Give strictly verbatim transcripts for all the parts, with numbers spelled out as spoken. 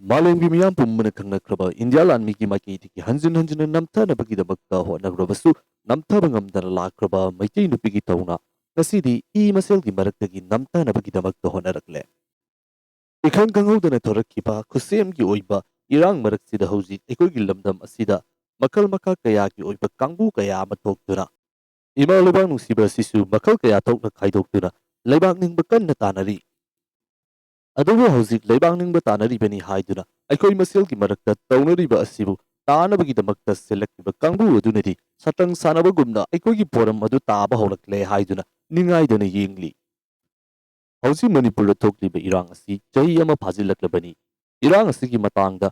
ꯃꯥꯂꯦꯝꯒꯤ ꯃꯤꯌꯥꯝ ꯄꯨꯝꯕꯅ ꯈꯪꯅꯈ꯭ꯔꯕ ꯏꯟꯗꯤꯌꯥ ꯂꯥꯟꯃꯤꯒꯤ ꯃꯥꯏꯀꯩꯗꯒꯤ ꯍꯟꯖꯤꯟ ꯍꯟꯖꯤꯟꯅ ꯅꯝꯊꯅꯕꯒꯤꯗꯃꯛꯇ ꯍꯣꯠꯅꯈ꯭ꯔꯕꯁꯨ ꯅꯝꯊꯕ ꯉꯝꯗꯅ ꯂꯥꯛꯈ꯭ꯔꯕ ꯃꯩꯇꯩ ꯅꯨꯄꯤꯒꯤ ꯊꯧꯅꯥ ꯉꯁꯤꯗꯤ ꯏ ꯃꯁꯦꯜꯒꯤ ꯃꯔꯛꯇꯒꯤ ꯅꯝꯊꯅꯕꯒꯤꯗꯃꯛꯇ ꯍꯣꯠꯅꯔꯛꯂꯦ꯫ ꯏꯈꯪ ꯈꯪꯍꯧꯗꯅ ꯊꯣꯔꯛꯈꯤꯕ ꯈꯨꯠꯁꯦꯝꯒꯤ ꯑꯣꯏꯕ ꯏꯔꯥꯡ ꯃꯔꯛꯁꯤꯗ ꯍꯧꯖꯤꯛ ꯑꯩꯈꯣꯏꯒꯤ ꯂꯝꯗꯝ ꯑꯁꯤꯗ ꯃꯈꯜ ꯃꯈꯥ ꯀꯌꯥꯒꯤ ꯑꯣꯏꯕ ꯀꯥꯡꯕꯨ ꯀꯌꯥ ꯑꯃ ꯊꯣꯛꯇꯨꯅ ꯏꯃꯥ ꯂꯩꯕꯥꯛ ꯅꯨꯡꯁꯤꯕ ꯑꯁꯤꯁꯨ ꯃꯈꯜ ꯀꯌꯥ ꯊꯣꯛꯅ ꯈꯥꯏꯗꯣꯛꯇꯨꯅ ꯂꯩꯕꯥꯛ ꯅꯤꯡꯕ ꯀꯟꯅ ꯇꯥꯅꯔꯤ꯫ ꯑꯗꯨꯕꯨ ꯍꯧꯖꯤꯛ ꯂꯩꯕꯥꯛ ꯅꯤꯡꯕ ꯇꯥꯅꯔꯤꯕꯅꯤ ꯍꯥꯏꯗꯨꯅ ꯑꯩꯈꯣꯏ ꯃꯁꯦꯜꯒꯤ ꯃꯔꯛꯇ ꯇꯧꯅꯔꯤꯕ ꯑꯁꯤꯕꯨ ꯇꯥꯅꯕꯒꯤꯗꯃꯛꯇ ꯁꯤꯜꯂꯛꯂꯤꯕ ꯀꯥꯡꯕꯨ ꯑꯗꯨꯅꯗꯤ ꯁꯇ꯭ꯔꯪ ꯁꯥꯟꯅꯕꯒꯨꯝꯅ ꯑꯩꯈꯣꯏꯒꯤ ꯐꯣꯔꯝ ꯑꯗꯨ ꯇꯥꯕ ꯍꯧꯔꯛꯂꯦ ꯍꯥꯏꯗꯨꯅ ꯅꯤꯡꯉꯥꯏꯗꯅ ꯌꯦꯡꯂꯤ꯫ ꯍꯧꯖꯤꯛ ꯃꯅꯤꯄꯨꯔꯗ ꯊꯣꯛꯂꯤꯕ ꯏꯔꯥꯡ ꯑꯁꯤ ꯆꯍꯤ ꯑꯃ ꯐꯥꯖꯤꯜꯂꯛꯂꯕꯅꯤ꯫ ꯏꯔꯥꯡ ꯑꯁꯤꯒꯤ ꯃꯇꯥꯡꯗ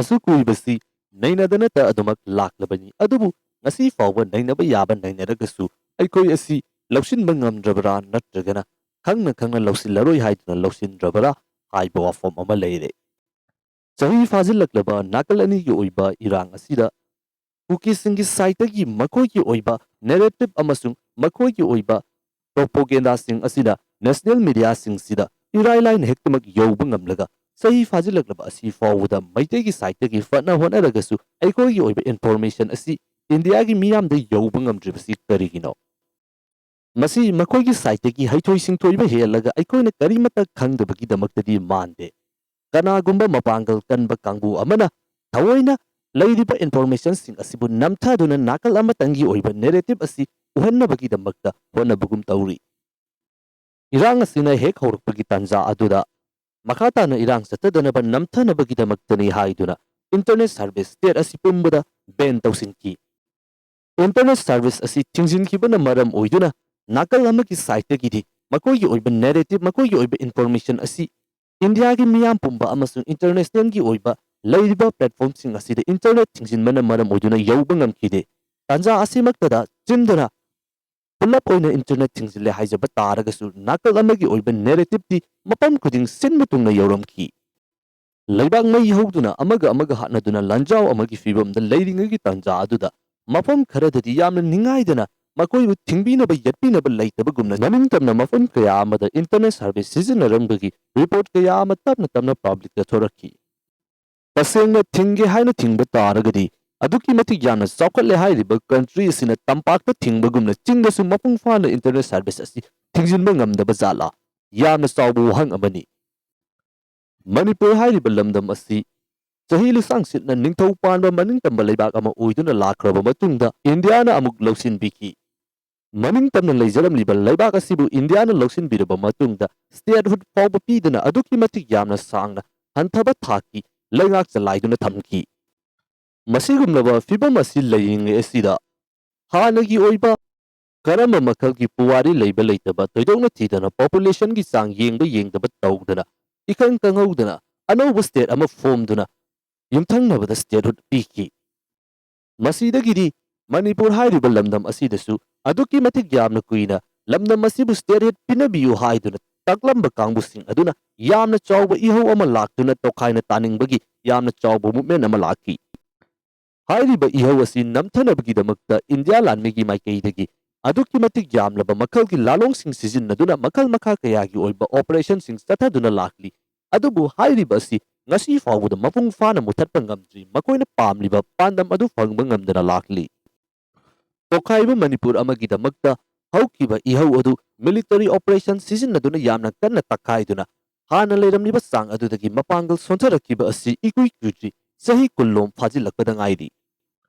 ꯑꯁꯨꯛ ꯀꯨꯏꯕꯁꯤ ꯅꯩꯅꯗꯅꯇ ꯑꯗꯨꯃꯛ ꯂꯥꯛꯂꯕꯅꯤ꯫ ꯑꯗꯨꯕꯨ ꯉꯁꯤ ꯐꯥꯎꯕ ꯅꯩꯅꯕ ꯌꯥꯕ ꯅꯩꯅꯔꯒꯁꯨ ꯑꯩꯈꯣꯏ ꯑꯁꯤ ꯂꯧꯁꯤꯟꯕ ꯉꯝꯗ꯭ꯔꯕ꯭ꯔꯥ ꯅꯠꯇ꯭ꯔꯒꯅ ꯈꯪꯅ ꯈꯪꯅ ꯂꯧꯁꯤꯜꯂꯔꯣꯏ ꯍꯥꯏꯗꯨꯅ ꯂꯧꯁꯤꯟꯗ꯭ꯔꯕ꯭ꯔꯥ ꯍꯥꯏꯕ ꯋꯥꯐꯝ ꯑꯃ ꯂꯩꯔꯦ꯫ ꯆꯍꯤ ꯐꯥꯖꯤꯜꯂꯛꯂꯕ ꯅꯥꯀꯜ ꯑꯅꯤꯒꯤ ꯑꯣꯏꯕ ꯏꯔꯥꯡ ꯑꯁꯤꯗ ꯀꯨꯀꯤꯁꯤꯡꯒꯤ ꯁꯥꯏꯠꯇꯒꯤ ꯃꯈꯣꯏꯒꯤ ꯑꯣꯏꯕ ꯅꯦꯔꯦꯇꯤꯚ ꯑꯃꯁꯨꯡ ꯃꯈꯣꯏꯒꯤ ꯑꯣꯏꯕ ꯄ꯭ꯔꯣꯄꯣꯒꯦꯟꯗꯥꯁꯤꯡ ꯑꯁꯤꯅ ꯅꯦꯁꯅꯦꯜ ꯃꯤꯗꯤꯌꯥꯁꯤꯡꯁꯤꯗ ꯏꯔꯥꯏ ꯂꯥꯏꯅ ꯍꯦꯛꯇꯃꯛ ꯌꯧꯕ ꯉꯝꯂꯒ ꯆꯍꯤ ꯐꯥꯖꯤꯜꯂꯛꯂꯕ ꯑꯁꯤ ꯐꯥꯎꯕꯗ ꯃꯩꯇꯩꯒꯤ ꯁꯥꯏꯠꯇꯒꯤ ꯐꯅ ꯍꯣꯠꯅꯔꯒꯁꯨ ꯑꯩꯈꯣꯏꯒꯤ ꯑꯣꯏꯕ ꯏꯟꯐꯣꯔꯃꯦꯁꯟ ꯑꯁꯤ ꯏꯟꯗꯤꯌꯥꯒꯤ ꯃꯤꯌꯥꯝꯗ ꯌꯧꯕ ꯉꯝꯗ꯭ꯔꯤꯕꯁꯤ ꯀꯔꯤꯒꯤꯅꯣ? ꯃꯁꯤ ꯃꯈꯣꯏꯒꯤ ꯁꯥꯏꯠꯇꯒꯤ ꯍꯩꯊꯣꯏ ꯁꯤꯡꯊꯣꯏꯕ ꯍꯦꯜꯂꯒ ꯑꯩꯈꯣꯏꯅ ꯀꯔꯤꯃꯠꯇ ꯈꯪꯗꯕꯒꯤꯗꯃꯛꯇꯗꯤ ꯃꯥꯟꯗꯦ꯫ ꯀꯅꯥꯒꯨꯝꯕ ꯃꯄꯥꯡꯒꯜ ꯀꯟꯕ ꯀꯥꯡꯕꯨ ꯑꯃꯅ ꯊꯑꯣꯏꯅ ꯂꯩꯔꯤꯕ ꯏꯟꯐꯣꯔꯃꯦꯁꯟꯁꯤꯡ ꯑꯁꯤꯕꯨ ꯅꯝꯊꯗꯨꯅ ꯅꯥꯀꯜ ꯑꯃꯇꯪꯒꯤ ꯑꯣꯏꯕ ꯅꯦꯔꯦꯇꯤꯚ ꯑꯁꯤ ꯎꯍꯟꯅꯕꯒꯤꯗꯃꯛꯇ ꯍꯣꯠꯅꯕꯒꯨꯝ ꯇꯧꯔꯤ꯫ ꯏꯔꯥꯡ ꯑꯁꯤꯅ ꯍꯦꯛ ꯍꯧꯔꯛꯄꯒꯤ ꯇꯥꯟꯖꯥ ꯑꯗꯨꯗ ꯃꯈꯥ ꯇꯥꯅ ꯏꯔꯥꯡ ꯆꯠꯊꯗꯅꯕ ꯅꯝꯊꯅꯕꯒꯤꯗꯃꯛꯇꯅꯤ ꯍꯥꯏꯗꯨꯅ ꯏꯟꯇꯔꯅꯦꯠ ꯁꯥꯔꯚꯤꯁ ꯁ꯭ꯇꯦꯠ ꯑꯁꯤ ꯄꯨꯝꯕꯗ ꯕꯦꯟ ꯇꯧꯁꯤꯟꯈꯤ꯫ ꯏꯟꯇꯔꯅꯦꯠ ꯁꯥꯔꯚꯤꯁ ꯑꯁꯤ ꯊꯤꯡꯖꯤꯟꯈꯤꯕꯅ ꯃꯔꯝ ꯑꯣꯏꯗꯨꯅ ꯅꯥꯀꯜ ꯑꯃꯒꯤ ꯁꯥꯏꯠꯇꯒꯤꯗꯤ ꯃꯈꯣꯏꯒꯤ ꯑꯣꯏꯕ ꯅꯦꯔꯦꯇꯤꯚ, ꯃꯈꯣꯏꯒꯤ ꯑꯣꯏꯕ ꯏꯟꯐꯣꯔꯃꯦꯁꯟ ꯑꯁꯤ ꯏꯟꯗꯤꯌꯥꯒꯤ ꯃꯤꯌꯥꯝ ꯄꯨꯝꯕ ꯑꯃꯁꯨꯡ ꯏꯟꯇꯔꯅꯦꯁꯅꯦꯜꯒꯤ ꯑꯣꯏꯕ ꯂꯩꯔꯤꯕ ꯄ꯭ꯂꯦꯠꯐꯣꯝꯁꯤꯡ ꯑꯁꯤꯗ ꯏꯟꯇꯔꯅꯦꯠ ꯊꯤꯡꯖꯤꯟꯕꯅ ꯃꯔꯝ ꯑꯣꯏꯗꯨꯅ ꯌꯧꯕ ꯉꯝꯈꯤꯗꯦ꯫ ꯇꯥꯟꯖꯥ ꯑꯁꯤꯃꯛꯇꯗ ꯆꯤꯟꯗꯨꯅ ꯄꯨꯂꯞ ꯑꯣꯏꯅ ꯏꯟꯇꯔꯅꯦꯠ ꯊꯤꯡꯖꯤꯜꯂꯦ ꯍꯥꯏꯖꯕ ꯇꯥꯔꯒꯁꯨ ꯅꯥꯀꯜ ꯑꯃꯒꯤ ꯑꯣꯏꯕ ꯅꯦꯔꯦꯇꯤꯚꯇꯤ ꯃꯐꯝ ꯈꯨꯗꯤꯡ ꯁꯤꯟꯕ ꯊꯨꯡꯅ ꯌꯧꯔꯝꯈꯤ꯫ ꯂꯩꯕꯥꯛ ꯃꯩ ꯍꯧꯗꯨꯅ ꯑꯃꯒ ꯑꯃꯒ ꯍꯥꯠꯅꯗꯨꯅ ꯂꯥꯟꯖꯥꯎ ꯑꯃꯒꯤ ꯐꯤꯕꯝꯗ ꯂꯩꯔꯤꯉꯩꯒꯤ ꯇꯥꯟꯖꯥ ꯑꯗꯨꯗ ꯃꯐꯝ ꯈꯔꯗꯗꯤ ꯌꯥꯝꯅ ꯅꯤꯡꯉꯥꯏꯗꯅ ꯃꯈꯣꯏꯕꯨ ꯊꯤꯡꯕꯤꯅꯕ ꯌꯦꯠꯄꯤꯅꯕ ꯂꯩꯇꯕꯒꯨꯝꯅ ꯃꯅꯤꯡ ꯇꯝꯅ ꯃꯐꯝ ꯀꯌꯥ ꯑꯃꯗ ꯏꯟꯇꯔꯅꯦꯠ ꯁꯥꯔꯚꯤꯁ ꯁꯤꯖꯤꯟꯅꯔꯝꯕꯒꯤ ꯔꯤꯄꯣꯔꯠ ꯀꯌꯥ ꯑꯃ ꯇꯞꯅ ꯇꯞꯅ ꯄꯕ꯭ꯂꯤꯛꯇ ꯊꯣꯔꯛꯈꯤ꯫ ꯇꯁꯦꯡꯅ ꯊꯤꯡꯒꯦ ꯍꯥꯏꯅ ꯊꯤꯡꯕ ꯇꯥꯔꯒꯗꯤ, ꯑꯗꯨꯛꯀꯤ ꯃꯇꯤꯛ ꯌꯥꯝꯅ ꯆꯥꯎꯈꯠꯂꯦ ꯍꯥꯏꯔꯤꯕ country ꯑꯁꯤꯅ ꯇꯝꯄꯥꯛꯇ ꯊꯤꯡꯕꯒꯨꯝꯅ ꯆꯤꯡꯗꯁꯨ ꯃꯄꯨꯡ ꯐꯥꯅ internet service ꯑꯁꯤ ꯊꯤꯡꯖꯤꯟꯕ ꯉꯝꯗꯕ ꯖꯥꯠꯂꯥ? ꯌꯥꯝꯅ ꯆꯥꯎꯕ ꯋꯥꯍꯪ ꯑꯃꯅꯤ꯫ ꯃꯅꯤꯄꯨꯔ ꯍꯥꯏꯔꯤꯕ ꯂꯝꯗꯝ ꯑꯁꯤ ꯆꯍꯤ ꯂꯤꯁꯥꯡ ꯁꯤꯠꯅ ꯅꯤꯡꯊꯧ ꯄꯥꯟꯕ ꯃꯅꯤꯡꯇꯝꯕ ꯂꯩꯕꯥꯛ ꯑꯃ ꯑꯣꯏꯗꯨꯅ ꯂꯥꯛꯈ꯭ꯔꯕ ꯃꯇꯨꯡꯗ, ꯏꯟꯗꯤꯌꯥꯅ ꯑꯃꯨꯛ ꯂꯧꯁꯤꯟꯕꯤꯈꯤ꯫ ꯃꯅꯤꯡꯇꯝꯅ ꯂꯩꯖꯔꯝꯂꯤꯕ ꯂꯩꯕꯥꯛ ꯑꯁꯤꯕꯨ ꯏꯟꯗꯤꯌꯥꯅ ꯂꯧꯁꯤꯟꯕꯤꯔꯕ ꯃꯇꯨꯡꯗ, statehood ꯐꯥꯎꯕ ꯄꯤꯗꯨꯅ ꯑꯗꯨꯛꯀꯤ ꯃꯇꯤꯛ ꯌꯥꯝꯅ ꯁꯥꯡꯅ ꯍꯟꯊꯕ ꯊꯥꯛꯀꯤ ꯂꯩꯉꯥꯛ ꯆꯂꯥꯏꯗꯨꯅ ꯊꯝꯈꯤ꯫ ꯃꯁꯤꯒꯨꯝꯂꯕ ꯐꯤꯕꯝ ꯑꯁꯤ ꯂꯩꯔꯤꯉꯩ ꯑꯁꯤꯗ, ꯍꯥꯟꯅꯒꯤ ꯑꯣꯏꯕ ꯀꯔꯝꯕ ꯃꯈꯜꯒꯤ ꯄꯨꯋꯥꯔꯤ ꯂꯩꯕ ꯂꯩꯇꯕ ꯊꯣꯏꯗꯣꯛꯅ ꯊꯤꯗꯅ, populationꯒꯤ ꯆꯥꯡ ꯌꯦꯡꯕ ꯌꯦꯡꯗꯕ ꯇꯧꯗꯅ, ꯏꯈꯪ ꯈꯪꯍꯧꯗꯅ ꯑꯅꯧꯕ state ꯑꯃ ꯐꯣꯝꯗꯨꯅ ꯌꯨꯝꯊꯪꯅꯕꯗ statehood ꯄꯤꯈꯤ꯫ ꯃꯁꯤꯗꯒꯤꯗꯤ ꯃꯅꯤꯄꯨꯔ ꯍꯥꯏꯔꯤꯕ ꯂꯝꯗꯝ ꯑꯁꯤꯗꯁꯨ ꯑꯗꯨꯛꯀꯤ ꯃꯇꯤꯛ ꯌꯥꯝꯅ ꯀꯨꯏꯅ ꯂꯝꯗꯝ ꯑꯁꯤꯕꯨ statehood ꯄꯤꯅꯕꯤꯌꯨ ꯍꯥꯏꯗꯨꯅ ꯇꯥꯛꯂꯝꯕ ꯀꯥꯡꯕꯨꯁꯤꯡ ꯑꯗꯨꯅ ꯌꯥꯝꯅ ꯆꯥꯎꯕ ꯏꯍꯧ ꯑꯃ ꯂꯥꯛꯇꯨꯅ, ꯇꯣꯈꯥꯏꯅ ꯇꯥꯅꯤꯡꯕꯒꯤ ꯌꯥꯝꯅ ꯆꯥꯎꯕ movement ꯑꯃ ꯂꯥꯛꯈꯤ꯫ ꯍꯥꯏꯔꯤꯕ ꯏꯍꯧ ꯑꯁꯤ ꯅꯝꯊꯅꯕꯒꯤꯗꯃꯛꯇ ꯏꯟꯗꯤꯌꯥ ꯂꯥꯟꯃꯤꯒꯤ ꯃꯥꯏꯀꯩꯗꯒꯤ ꯑꯗꯨꯛꯀꯤ ꯃꯇꯤꯛ ꯌꯥꯝꯂꯕ ꯃꯈꯜꯒꯤ ꯂꯥꯂꯣꯡꯁꯤꯡ ꯁꯤꯖꯤꯟꯅꯗꯨꯅ ꯃꯈꯜ ꯃꯈꯥ ꯀꯌꯥꯒꯤ ꯑꯣꯏꯕ operationꯁꯤꯡ ꯆꯠꯊꯗꯨꯅ ꯂꯥꯛꯂꯤ꯫ ꯑꯗꯨꯕꯨ ꯍꯥꯏꯔꯤꯕ ꯑꯁꯤ ꯉꯁꯤ ꯐꯥꯎꯕꯗ ꯃꯄꯨꯡ ꯐꯥꯅ ꯃꯨꯊꯠꯄ ꯉꯝꯗ꯭ꯔꯤ, ꯃꯈꯣꯏꯅ ꯄꯥꯝꯂꯤꯕ ꯄꯥꯟꯗꯝ ꯑꯗꯨ ꯐꯪꯕ ꯉꯝꯗꯅ ꯂꯥꯛꯂꯤ꯫ ꯇꯣꯈꯥꯏꯕ ꯃꯅꯤꯄꯨꯔ ꯑꯃꯒꯤꯗꯃꯛꯇ ꯍꯧꯈꯤꯕ ꯏꯍꯧ ꯑꯗꯨ military operation ꯁꯤꯖꯤꯟꯅꯗꯨꯅ ꯌꯥꯝꯅ ꯀꯟꯅ ꯇꯛꯈꯥꯏꯗꯨꯅ ꯍꯥꯟꯅ ꯂꯩꯔꯝꯂꯤꯕ ꯆꯥꯡ ꯑꯗꯨꯗꯒꯤ ꯃꯄꯥꯡꯒꯜ ꯁꯣꯟꯊꯔꯛꯈꯤꯕ ꯑꯁꯤ ꯏꯀꯨꯏ ꯀꯨꯏꯗ꯭ꯔꯤ, ꯆꯍꯤ ꯀꯨꯟꯂꯣꯝ ꯐꯥꯖꯤꯜꯂꯛꯄꯗ ꯉꯥꯏꯔꯤ꯫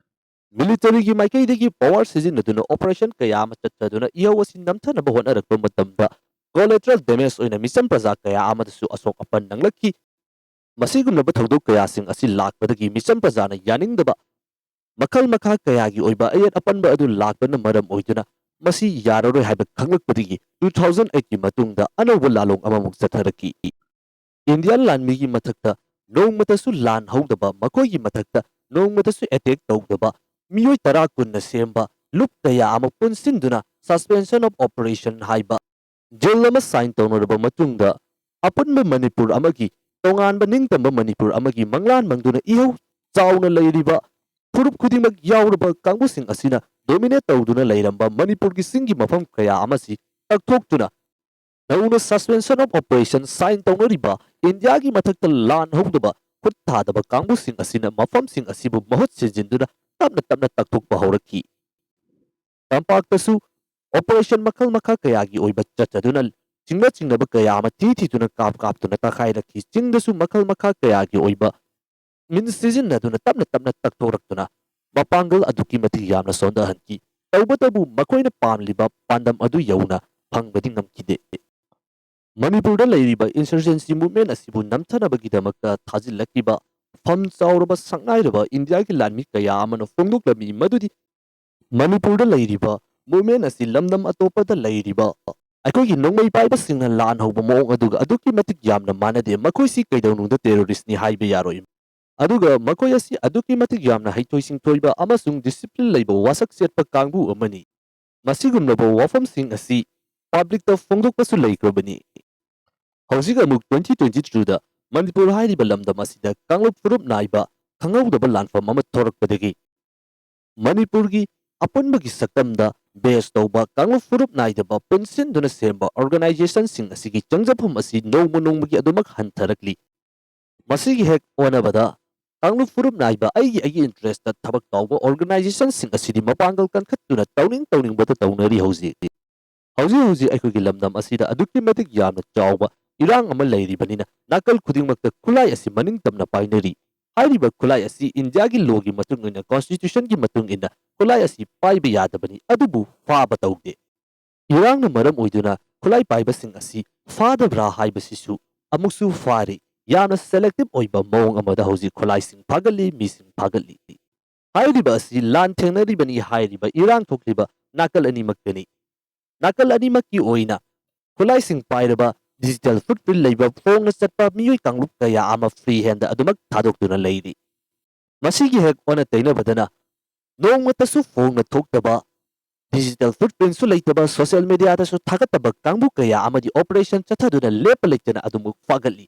Militaryꯒꯤ ꯃꯥꯏꯀꯩꯗꯒꯤ power ꯁꯤꯖꯤꯟꯅꯗꯨꯅ operation ꯀꯌꯥ ꯑꯃ ꯆꯠꯊꯗꯨꯅ ꯏꯍꯧ ꯑꯁꯤ ꯅꯝꯊꯅꯕ ꯍꯣꯠꯅꯔꯛꯄ ꯃꯇꯝꯗ collateral damage ꯑꯣꯏꯅ ꯃꯤꯆꯝ ꯄ꯭ꯔꯖꯥ ꯀꯌꯥ ꯑꯃꯗꯁꯨ ꯑꯁꯣꯛ ꯑꯄꯟ ꯅꯪꯂꯛꯈꯤ꯫ ꯃꯁꯤꯒꯨꯝꯂꯕ ꯊꯧꯗꯣꯛ ꯀꯌꯥꯁꯤꯡ ꯑꯁꯤ ꯂꯥꯛꯄꯗꯒꯤ ꯃꯤꯆꯝ ꯄ꯭ꯔꯖꯥꯅ ꯌꯥꯅꯤꯡꯗꯕ ꯃꯈꯜ ꯃꯈꯥ ꯀꯌꯥꯒꯤ ꯑꯣꯏꯕ ꯑꯌꯦꯠ ꯑꯄꯟꯕ ꯑꯗꯨ ꯂꯥꯛꯄꯅ ꯃꯔꯝ ꯑꯣꯏꯗꯨꯅ ꯃꯁꯤ ꯌꯥꯔꯔꯣꯏ ꯍꯥꯏꯕ ꯈꯪꯂꯛꯄꯗꯒꯤ two thousand eight ꯀꯤ ꯃꯇꯨꯡꯗ ꯑꯅꯧꯕ ꯂꯥꯂꯣꯡ ꯑꯃꯃꯨꯛ ꯆꯠꯊꯔꯛꯈꯤ꯫ Indian ꯂꯥꯟꯃꯤꯒꯤ ꯃꯊꯛꯇ ꯅꯣꯡꯃꯇꯁꯨ ꯂꯥꯟ ꯍꯧꯗꯕ, ꯃꯈꯣꯏꯒꯤ ꯃꯊꯛꯇ ꯅꯣꯡꯃꯇꯁꯨ attack ꯇꯧꯗꯕ ꯃꯤꯑꯣꯏ ꯇꯔꯥ ꯀꯨꯟꯅ ꯁꯦꯝꯕ ꯂꯨꯞ ꯀꯌꯥ ꯑꯃ ꯄꯨꯟꯁꯤꯟꯗꯨꯅ suspension of operation ꯍꯥꯏꯕ deal ꯑꯃ sign ꯇꯧꯅꯔꯕ ꯃꯇꯨꯡꯗ, ꯑꯄꯨꯟꯕ ꯃꯅꯤꯄꯨꯔ ꯑꯃꯒꯤ, ꯇꯣꯉꯥꯟꯕ ꯅꯤꯡꯇꯝꯕ ꯃꯅꯤꯄꯨꯔ ꯑꯃꯒꯤ ꯃꯪꯂꯥꯟ ꯃꯪꯗꯨꯅ ꯏꯍꯧ ꯆꯥꯎꯅ ꯂꯩꯔꯤꯕ ꯐꯨꯔꯨꯞ ꯈꯨꯗꯤꯡꯃꯛ ꯌꯥꯎꯔꯕ ꯀꯥꯡꯕꯨꯁꯤꯡ ꯑꯁꯤꯅ dominate ꯇꯧꯗꯨꯅ ꯂꯩꯔꯝꯕ ꯃꯅꯤꯄꯨꯔꯒꯤ ꯆꯤꯡꯒꯤ ꯃꯐꯝ ꯀꯌꯥ ꯑꯃꯁꯤ ꯇꯛꯊꯣꯛꯇꯨꯅ, ꯅꯧꯅ suspension of operation sign ꯇꯧꯅꯔꯤꯕ ꯏꯟꯗꯤꯌꯥꯒꯤ ꯃꯊꯛꯇ ꯂꯥꯟ ꯍꯧꯗꯕ ꯈꯨꯠ ꯊꯥꯗꯕ ꯀꯥꯡꯕꯨꯁꯤꯡ ꯑꯁꯤꯅ ꯃꯐꯝꯁꯤꯡ ꯑꯁꯤꯕꯨ ꯃꯍꯨꯠ ꯁꯤꯟꯖꯤꯟꯗꯨꯅ ꯇꯞꯅ ꯇꯞꯅ ꯇꯛꯊꯣꯛꯄ ꯍꯧꯔꯛꯈꯤ꯫ ꯇꯝꯄꯥꯛꯇꯁꯨ operation ꯃꯈꯜ ꯃꯈꯥ ꯀꯌꯥꯒꯤ ꯑꯣꯏꯕ ꯆꯠꯆꯗꯨꯅ ꯆꯤꯡꯅ ꯆꯤꯡꯅꯕ ꯀꯌꯥ ꯑꯃ ꯊꯤ ꯊꯤꯗꯨꯅ ꯀꯥꯞ ꯀꯥꯞꯇꯨꯅ ꯇꯛꯈꯥꯏꯔꯛꯈꯤ꯫ ꯆꯤꯡꯗꯁꯨ ꯃꯈꯜ ꯃꯈꯥ ꯀꯌꯥꯒꯤ ꯑꯣꯏꯕ means ꯁꯤꯖꯤꯟꯅꯗꯨꯅ ꯇꯞꯅ ꯇꯞꯅ ꯇꯛꯊꯣꯔꯛꯇꯨꯅ ꯃꯄꯥꯡꯒꯜ ꯑꯗꯨꯛꯀꯤ ꯃꯇꯤꯛ ꯌꯥꯝꯅ ꯁꯣꯟꯊꯍꯟꯈꯤ꯫ ꯇꯧꯕꯇꯕꯨ ꯃꯈꯣꯏꯅ ꯄꯥꯝꯂꯤꯕ ꯄꯥꯟꯗꯝ ꯑꯗꯨ ꯌꯧꯅ ꯐꯪꯕꯗꯤ ꯉꯝꯈꯤꯗꯦ꯫ ꯃꯅꯤꯄꯨꯔꯗ ꯂꯩꯔꯤꯕ insurgency movement ꯑꯁꯤꯕꯨ ꯅꯝꯊꯅꯕꯒꯤꯗꯃꯛꯇ ꯊꯥꯖꯤꯜꯂꯛꯈꯤꯕ ꯐꯝ ꯆꯥꯎꯔꯕ ꯁꯛꯅꯥꯏꯔꯕ ꯏꯟꯗꯤꯌꯥꯒꯤ ꯂꯥꯟꯃꯤ ꯀꯌꯥ ꯑꯃꯅ ꯐꯣꯡꯗꯣꯛꯂꯝꯃꯤ ꯃꯗꯨꯗꯤ ꯃꯅꯤꯄꯨꯔꯗ ꯂꯩꯔꯤꯕ movement ꯑꯁꯤ ꯂꯝꯗꯝ ꯑꯇꯣꯞꯄꯗ ꯂꯩꯔꯤꯕ ꯑꯩꯈꯣꯏꯒꯤ ꯅꯣꯡꯃꯩ ꯄꯥꯏꯕꯁꯤꯡꯅ ꯂꯥꯟ ꯍꯧꯕ ꯃꯑꯣꯡ ꯑꯗꯨꯒ ꯑꯗꯨꯛꯀꯤ ꯃꯇꯤꯛ ꯌꯥꯝꯅ ꯃꯥꯟꯅꯗꯦ꯫ ꯃꯈꯣꯏꯁꯤ ꯀꯩꯗꯧꯅꯨꯡꯗ terrorist ꯅꯤ ꯍꯥꯏꯕ ꯌꯥꯔꯣꯏ꯫ ꯑꯗꯨꯒ ꯃꯈꯣꯏ ꯑꯁꯤ ꯑꯗꯨꯛꯀꯤ ꯃꯇꯤꯛ ꯌꯥꯝꯅ ꯍꯩꯊꯣꯏ ꯁꯤꯡꯊꯣꯏꯕ ꯑꯃꯁꯨꯡ discipline ꯂꯩꯕ ꯋꯥꯁꯛ ꯆꯦꯠꯄ ꯀꯥꯡꯕꯨ ꯑꯃꯅꯤ꯫ ꯃꯁꯤꯒꯨꯝꯂꯕ ꯋꯥꯐꯝꯁꯤꯡ ꯑꯁꯤ public ꯇ ꯐꯣꯡꯗꯣꯛꯄꯁꯨ ꯂꯩꯈ꯭ꯔꯕꯅꯤ꯫ ꯍꯧꯖꯤꯛ ꯑꯃꯨꯛ twenty twenty two ꯗ ꯃꯅꯤꯄꯨꯔ ꯍꯥꯏꯔꯤꯕ ꯂꯝꯗꯝ ꯑꯁꯤꯗ ꯀꯥꯡꯂꯨꯞ ꯐꯨꯔꯨꯞ ꯅꯥꯏꯕ ꯈꯪꯍꯧꯗꯕ ꯂꯥꯟꯐꯝ ꯑꯃ ꯊꯣꯔꯛꯄꯗꯒꯤ ꯃꯅꯤꯄꯨꯔꯒꯤ ꯑꯄꯨꯟꯕꯒꯤ ꯁꯛꯇꯝꯗ base ꯇꯧꯕ ꯀꯥꯡꯂꯨꯞ ꯐꯨꯔꯨꯞ ꯅꯥꯏꯗꯕ ꯄꯨꯟꯁꯤꯟꯗꯨꯅ ꯁꯦꯝꯕ organization ꯁꯤꯡ ꯑꯁꯤꯒꯤ ꯆꯪꯖꯐꯝ ꯑꯁꯤ ꯅꯣꯡꯃ ꯅꯣꯡꯃꯒꯤ ꯑꯗꯨꯃꯛ ꯍꯟꯊꯔꯛꯂꯤ꯫ ꯃꯁꯤꯒꯤ ꯍꯦꯛ ꯑꯣꯟꯅꯕꯗ ꯀꯥꯡꯂꯨꯞ ꯐꯨꯔꯨꯞ ꯅꯥꯏꯕ ꯑꯩꯒꯤ ꯑꯩꯒꯤ interest ꯇ ꯊꯕꯛ ꯇꯧꯕ organization ꯁꯤꯡ ꯑꯁꯤꯗꯤ ꯃꯄꯥꯡꯒꯜ ꯀꯟꯈꯠꯇꯨꯅ ꯇꯧꯅꯤꯡ ꯇꯧꯅꯤꯡꯕꯗ ꯇꯧꯅꯔꯤ꯫ ꯍꯧꯖꯤꯛ ꯍꯧꯖꯤꯛ ꯍꯧꯖꯤꯛ ꯑꯩꯈꯣꯏꯒꯤ ꯂꯝꯗꯝ ꯑꯁꯤꯗ ꯑꯗꯨꯛꯀꯤ ꯃꯇꯤꯛ ꯌꯥꯝꯅ ꯆꯥꯎꯕ ꯏꯔꯥꯡ ꯑꯃ ꯂꯩꯔꯤꯕꯅꯤꯅ ꯅꯥꯀꯜ ꯈꯨꯗꯤꯡꯃꯛꯇ ꯈꯨꯠꯂꯥꯏ ꯑꯁꯤ ꯃꯅꯤꯡ ꯇꯝꯅ ꯄꯥꯏꯅꯔꯤ꯫ ꯍꯥꯏꯔꯤꯕ ꯈꯨꯠꯂꯥꯏ ꯑꯁꯤ ꯏꯟꯗꯤꯌꯥꯒꯤ law ꯒꯤ ꯃꯇꯨꯡ ꯏꯟꯅ, constitution ꯒꯤ ꯃꯇꯨꯡ ꯏꯟꯅ ꯈꯨꯠꯂꯥꯏ ꯑꯁꯤ ꯄꯥꯏꯕ ꯌꯥꯗꯕꯅꯤ, ꯑꯗꯨꯕꯨ ꯐꯥꯕ ꯇꯧꯗꯦ꯫ ꯏꯔꯥꯡꯅ ꯃꯔꯝ ꯑꯣꯏꯗꯨꯅ ꯈꯨꯠꯂꯥꯏ ꯄꯥꯏꯕꯁꯤꯡ ꯑꯁꯤ ꯐꯥꯗꯕ꯭ꯔꯥ ꯍꯥꯏꯕꯁꯤꯁꯨ ꯑꯃꯨꯛꯁꯨ ꯐꯥꯔꯤ꯫ ꯌꯥꯝꯅ selective ꯑꯣꯏꯕ ꯃꯑꯣꯡ ꯑꯃꯗ ꯍꯧꯖꯤꯛ ꯈꯨꯠꯂꯥꯏꯁꯤꯡ ꯐꯥꯒꯠꯂꯤ, ꯃꯤꯁꯤꯡ ꯐꯥꯒꯠꯂꯤ꯫ ꯍꯥꯏꯔꯤꯕ ꯑꯁꯤ ꯂꯥꯟ ꯊꯦꯡꯅꯔꯤꯕꯅꯤ ꯍꯥꯏꯔꯤꯕ ꯏꯔꯥꯡ ꯊꯣꯛꯂꯤꯕ ꯅꯥꯀꯜ ꯑꯅꯤꯃꯛꯇꯅꯤ꯫ ꯅꯥꯀꯜ ꯑꯅꯤꯃꯛꯀꯤ ꯑꯣꯏꯅ ꯈꯨꯠꯂꯥꯏꯁꯤꯡ ꯄꯥꯏꯔꯕ digital footprint ꯂꯩꯕ ꯐꯣꯡꯅ ꯆꯠꯄ ꯃꯤꯑꯣꯏ ꯀꯥꯡꯂꯨꯞ ꯀꯌꯥ ꯑꯃ free hand ꯑꯗꯨꯃꯛ ꯊꯥꯗꯣꯛꯇꯨꯅ ꯂꯩꯔꯤ꯫ ꯃꯁꯤꯒꯤ ꯍꯦꯛ ꯑꯣꯟꯅ ꯇꯩꯅꯕꯗꯅ ꯅꯣꯡꯃꯇꯁꯨ ꯐꯣꯡꯅ ꯊꯣꯛꯇꯕ, digital footprint ꯁꯨ ꯂꯩꯇꯕ, social media ꯗꯁꯨ ꯊꯥꯒꯠꯇꯕ ꯀꯥꯡꯕꯨ ꯀꯌꯥ ꯑꯃꯗꯤ operation ꯆꯠꯊꯗꯨꯅ ꯂꯦꯞꯄ ꯂꯩꯇꯅ ꯑꯗꯨꯃꯛ ꯐꯥꯒꯠꯂꯤ꯫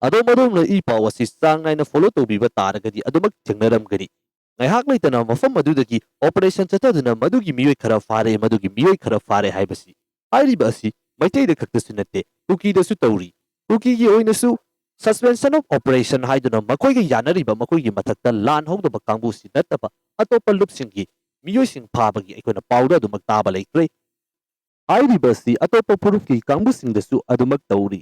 ꯑꯗꯣꯝ ꯑꯗꯣꯝꯅ ꯏ ꯄꯥꯎ ꯑꯁꯤ ꯆꯥꯡ ꯅꯥꯏꯅ follow ꯇꯧꯕꯤꯕ ꯇꯥꯔꯒꯗꯤ ꯑꯗꯨꯃꯛ ꯊꯦꯡꯅꯔꯝꯒꯅꯤ꯫ ꯉꯥꯏꯍꯥꯛ ꯂꯩꯇꯅ ꯃꯐꯝ ꯑꯗꯨꯗꯒꯤ operation ꯆꯠꯊꯗꯨꯅ ꯃꯗꯨꯒꯤ ꯃꯤꯑꯣꯏ ꯈꯔ ꯐꯥꯔꯦ, ꯃꯗꯨꯒꯤ ꯃꯤꯑꯣꯏ ꯈꯔ ꯐꯥꯔꯦ ꯍꯥꯏꯕꯁꯤ, ꯍꯥꯏꯔꯤꯕ ꯑꯁꯤ ꯃꯩꯇꯩꯗ ꯈꯛꯇꯁꯨ ꯅꯠꯇꯦ, ꯀꯨꯀꯤꯗꯁꯨ ꯇꯧꯔꯤ꯫ ꯀꯨꯀꯤꯒꯤ ꯑꯣꯏꯅꯁꯨ Suspension of Operation ꯍꯥꯏꯗꯨꯅ ꯃꯈꯣꯏꯒ ꯌꯥꯅꯔꯤꯕ ꯃꯈꯣꯏꯒꯤ ꯃꯊꯛꯇ ꯂꯥꯟ ꯍꯧꯗꯕ ꯀꯥꯡꯕꯨꯁꯤ ꯅꯠꯇꯕ ꯑꯇꯣꯞꯄ ꯂꯨꯞꯁꯤꯡꯒꯤ ꯃꯤꯑꯣꯏꯁꯤꯡ ꯐꯥꯕꯒꯤ ꯑꯩꯈꯣꯏꯅ ꯄꯥꯎꯗ ꯑꯗꯨꯃꯛ ꯇꯥꯕ ꯂꯩꯈ꯭ꯔꯦ꯫ ꯍꯥꯏꯔꯤꯕ ꯑꯁꯤ ꯑꯇꯣꯞꯄ ꯐꯨꯔꯨꯞꯀꯤ ꯀꯥꯡꯕꯨꯁꯤꯡꯗꯁꯨ ꯑꯗꯨꯃꯛ ꯇꯧꯔꯤ꯫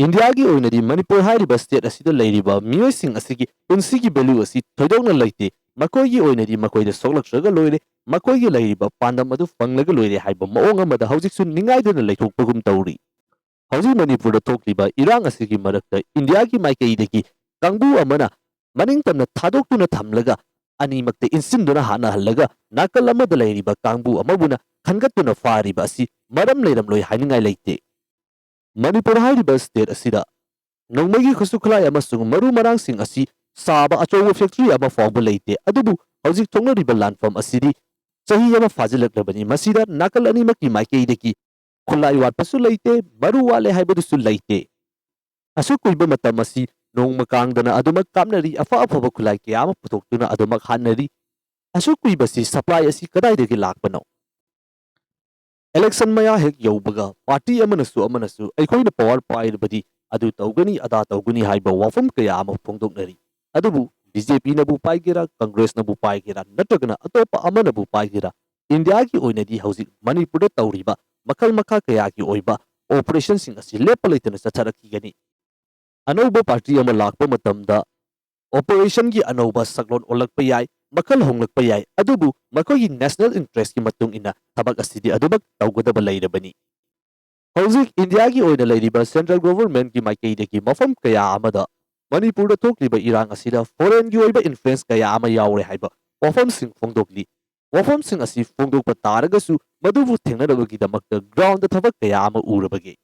ꯏꯟꯗꯤꯌꯥꯒꯤ ꯑꯣꯏꯅꯗꯤ ꯃꯅꯤꯄꯨꯔ ꯍꯥꯏꯔꯤꯕ state ꯑꯁꯤꯗ ꯂꯩꯔꯤꯕ ꯃꯤꯑꯣꯏꯁꯤꯡ ꯑꯁꯤꯒꯤ ꯄꯨꯟꯁꯤꯒꯤ value ꯑꯁꯤ ꯊꯣꯏꯗꯣꯛꯅ ꯂꯩꯇꯦ꯫ ꯃꯈꯣꯏꯒꯤ ꯑꯣꯏꯅꯗꯤ ꯃꯈꯣꯏꯗ ꯁꯣꯛꯂꯛꯇ꯭ꯔꯒ ꯂꯣꯏꯔꯦ, ꯃꯈꯣꯏꯒꯤ ꯂꯩꯔꯤꯕ ꯄꯥꯟꯗꯝ ꯑꯗꯨ ꯐꯪꯂꯒ ꯂꯣꯏꯔꯦ ꯍꯥꯏꯕ ꯃꯑꯣꯡ ꯑꯃꯗ ꯍꯧꯖꯤꯛꯁꯨ ꯅꯤꯡꯉꯥꯏꯗꯅ ꯂꯩꯊꯣꯛꯄꯒꯨꯝ ꯇꯧꯔꯤ꯫ ꯍꯧꯖꯤꯛ ꯃꯅꯤꯄꯨꯔꯗ ꯊꯣꯛꯂꯤꯕ ꯏꯔꯥꯡ ꯑꯁꯤꯒꯤ ꯃꯔꯛꯇ ꯏꯟꯗꯤꯌꯥꯒꯤ ꯃꯥꯏꯀꯩꯗꯒꯤ ꯀꯥꯡꯕꯨ ꯑꯃꯅ ꯃꯅꯤꯡ ꯇꯝꯅ ꯊꯥꯗꯣꯛꯇꯨꯅ ꯊꯝꯂꯒ ꯑꯅꯤꯃꯛꯇ ꯏꯟꯁꯤꯟꯗꯨꯅ ꯍꯥꯠꯅꯍꯜꯂꯒ ꯅꯥꯀꯜ ꯑꯃꯗ ꯂꯩꯔꯤꯕ ꯀꯥꯡꯕꯨ ꯑꯃꯕꯨꯅ ꯈꯟꯒꯠꯇꯨꯅ ꯐꯥꯔꯤꯕ ꯑꯁꯤ ꯃꯔꯝ ꯂꯩꯔꯝꯂꯣꯏ ꯍꯥꯏꯅꯤꯡꯉꯥꯏ ꯂꯩꯇꯦ꯫ ꯃꯅꯤꯄꯨꯔ ꯍꯥꯏꯔꯤꯕ state ꯑꯁꯤꯗ ꯅꯣꯡꯃꯩꯒꯤ ꯈꯨꯠꯁꯨ ꯈꯨꯠꯂꯥꯏ ꯑꯃꯁꯨꯡ ꯃꯔꯨ ꯃꯔꯥꯡꯁꯤꯡ ꯑꯁꯤ ꯁꯥꯕ ꯑꯆꯧꯕ factory ꯑꯃ ꯐꯥꯎꯕ ꯂꯩꯇꯦ, ꯑꯗꯨꯕꯨ ꯍꯧꯖꯤꯛ ꯊꯣꯛꯅꯔꯤꯕ ꯂꯥꯟꯐꯝ ꯑꯁꯤꯗꯤ ꯆꯍꯤ ꯑꯃ ꯐꯥꯖꯤꯜꯂꯛꯂꯕꯅꯤ꯫ ꯃꯁꯤꯗ ꯅꯥꯀꯜ ꯑꯅꯤꯃꯛꯀꯤ ꯃꯥꯏꯀꯩꯗꯒꯤ ꯈꯨꯠꯂꯥꯏ ꯋꯥꯠꯄꯁꯨ ꯂꯩꯇꯦ, ꯃꯔꯨ ꯋꯥꯠꯂꯦ ꯍꯥꯏꯕꯗꯨꯁꯨ ꯂꯩꯇꯦ꯫ ꯑꯁꯨꯛ ꯀꯨꯏꯕ ꯃꯇꯝ ꯑꯁꯤ ꯅꯣꯡꯃ ꯀꯥꯡꯗꯅ ꯑꯗꯨꯃꯛ ꯀꯥꯞꯅꯔꯤ, ꯑꯐ ꯑꯐꯕ ꯈꯨꯠꯂꯥꯏ ꯀꯌꯥ ꯑꯃ ꯄꯨꯊꯣꯛꯇꯨꯅ ꯑꯗꯨꯃꯛ ꯍꯥꯠꯅꯔꯤ꯫ ꯑꯁꯨꯛ ꯀꯨꯏꯕꯁꯤ supply ꯑꯁꯤ ꯀꯗꯥꯏꯗꯒꯤ ꯂꯥꯛꯄꯅꯣ? Election ꯃꯌꯥ ꯍꯦꯛ ꯌꯧꯕꯒ party ꯑꯃꯅꯁꯨ ꯑꯃꯅꯁꯨ ꯑꯩꯈꯣꯏꯅ power ꯄꯥꯏꯔꯕꯗꯤ ꯑꯗꯨ ꯇꯧꯒꯅꯤ, ꯑꯗꯥ ꯇꯧꯒꯅꯤ ꯍꯥꯏꯕ ꯋꯥꯐꯝ ꯀꯌꯥ ꯑꯃ ꯐꯣꯡꯗꯣꯛꯅꯔꯤ꯫ ꯑꯗꯨꯕꯨ BJPꯅꯕꯨ ꯄꯥꯏꯒꯦꯔꯥ, Congressꯅꯕꯨ ꯄꯥꯏꯒꯦꯔꯥ, ꯅꯠꯇ꯭ꯔꯒꯅ ꯑꯇꯣꯞꯄ ꯑꯃꯅꯕꯨ ꯄꯥꯏꯒꯦꯔꯥ, ꯏꯟꯗꯤꯌꯥꯒꯤ ꯑꯣꯏꯅꯗꯤ ꯍꯧꯖꯤꯛ ꯃꯅꯤꯄꯨꯔꯗ ꯇꯧꯔꯤꯕ ꯃꯈꯜ ꯃꯈꯥ ꯀꯌꯥꯒꯤ ꯑꯣꯏꯕ operationꯁꯤꯡ ꯑꯁꯤ ꯂꯦꯞꯄ ꯂꯩꯇꯅ ꯆꯠꯊꯔꯛꯈꯤꯒꯅꯤ꯫ ꯑꯅꯧꯕ party ꯑꯃ ꯂꯥꯛꯄ ꯃꯇꯝꯗ operationꯒꯤ ꯑꯅꯧꯕ ꯁꯛꯂꯣꯟ ꯑꯣꯜꯂꯛꯄ ꯌꯥꯏ, ꯃꯈꯜ ꯍꯣꯡꯂꯛꯄ ꯌꯥꯏ, ꯑꯗꯨꯕꯨ ꯃꯈꯣꯏꯒꯤ national interestꯀꯤ ꯃꯇꯨꯡ ꯏꯟꯅ ꯊꯕꯛ ꯑꯁꯤꯗꯤ ꯑꯗꯨꯃꯛ ꯇꯧꯒꯗꯕ ꯂꯩꯔꯕꯅꯤ꯫ ꯍꯧꯖꯤꯛ ꯏꯟꯗꯤꯌꯥꯒꯤ ꯑꯣꯏꯅ ꯂꯩꯔꯤꯕ central governmentꯀꯤ ꯃꯥꯏꯀꯩꯗꯒꯤ ꯃꯐꯝ ꯀꯌꯥ ꯑꯃꯗ ꯃꯅꯤꯄꯨꯔꯗ ꯊꯣꯛꯂꯤꯕ ꯏꯔꯥꯡ ꯑꯁꯤꯗ foreignꯒꯤ ꯑꯣꯏꯕ influence ꯀꯌꯥ ꯑꯃ ꯌꯥꯎꯔꯦ ꯍꯥꯏꯕ ꯋꯥꯐꯝꯁꯤꯡ ꯐꯣꯡꯗꯣꯛꯂꯤ꯫ ꯋꯥꯐꯝꯁꯤꯡ ꯑꯁꯤ ꯐꯣꯡꯗꯣꯛꯄ ꯇꯥꯔꯒꯁꯨ ꯃꯗꯨꯕꯨ ꯊꯦꯡꯅꯅꯕꯒꯤꯗꯃꯛꯇ groundꯗ ꯊꯕꯛ ꯀꯌꯥ ꯑꯃ ꯎꯔꯕꯒꯦ?